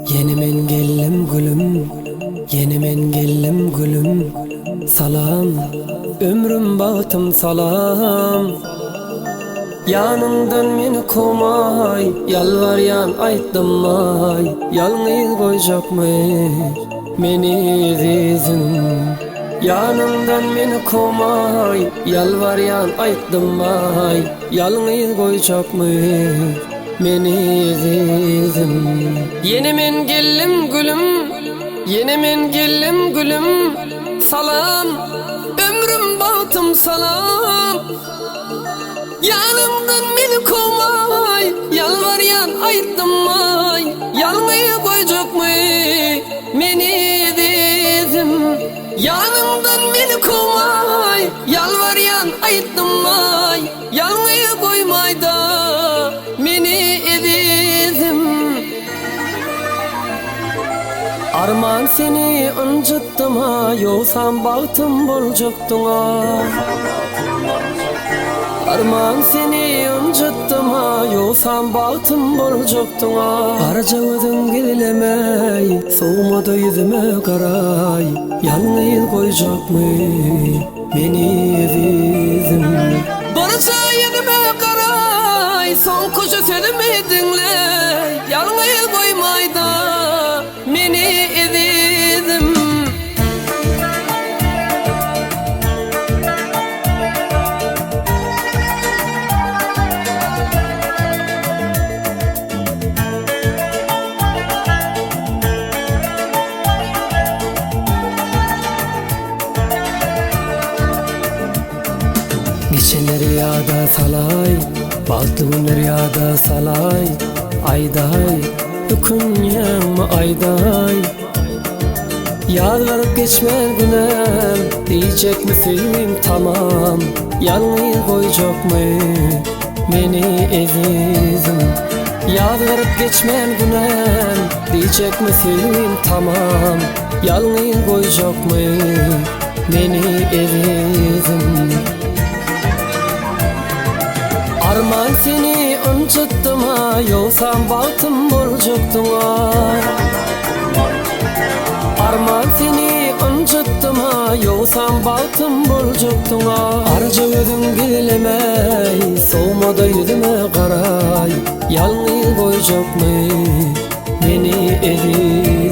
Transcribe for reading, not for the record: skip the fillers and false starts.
Ýene men geldim gülüm, Ýene men geldim gülüm, Salam, ömrüm bagtym salam. Ýanyňdan meni kowmaý, Ýalbarýan aýtdymmaý, Ýalňyz goýjakmy meni ezizim. Ýanyňdan meni kowmaý, Ýalbarýan aýtdymmaý, Ýalňyz goýjakmy meni ezizim. Ýene men geldim gülüm, Ýene men geldim gülüm, Salam, ömrüm bagtym salam. Ýanymdan meni kowmaý, Ýalbarýan aýtdymmaý, Ýalňyz goýjakmy meni ezizim. Ýanymdan meni kowmaý, Ýalbarýan aýtdymmaý, Ýalňyz goýmaýda meni ezizim. Arman seni ynjytdym-a, Ýogsam bagtym boljakdyň-a. Arman seni ynjytdym-a, Ýogsam bagtym boljakdyň-a. Garaja gözüň gizlemäý, Sowma-da ýüzüme garaý, Ýalňyz goýjakmy meni ezizim. Garaja ýüzüme garaý, Soňkuja sözümi diňle, Ýalňyz goýmaý-da meni ezizim. Geçenleri ýada salaý, Bagtly günleri ýada salaý, Aýdaý, ökünýäňmi aýdaý. Ýazgaryp geçmez günem, Diýjekmi söýgim tamam, Ýalňyz goýjakmy meni ezizim. Ýazgaryp geçmän günem, Diýjekmi söýgim tamam, Ýalňyz goýjakmy meni ezizim. Arman seni ynjytdym-a, Ýogsam bagtym boljakdyň-a. Arman seni ynjytdym-a, Ýogsam bagtym boljakdyň-a. Arja gözüň gizlemäý, Sowma-da ýüzüme garaý, Ýalňyz goýjakmy meni ezizim.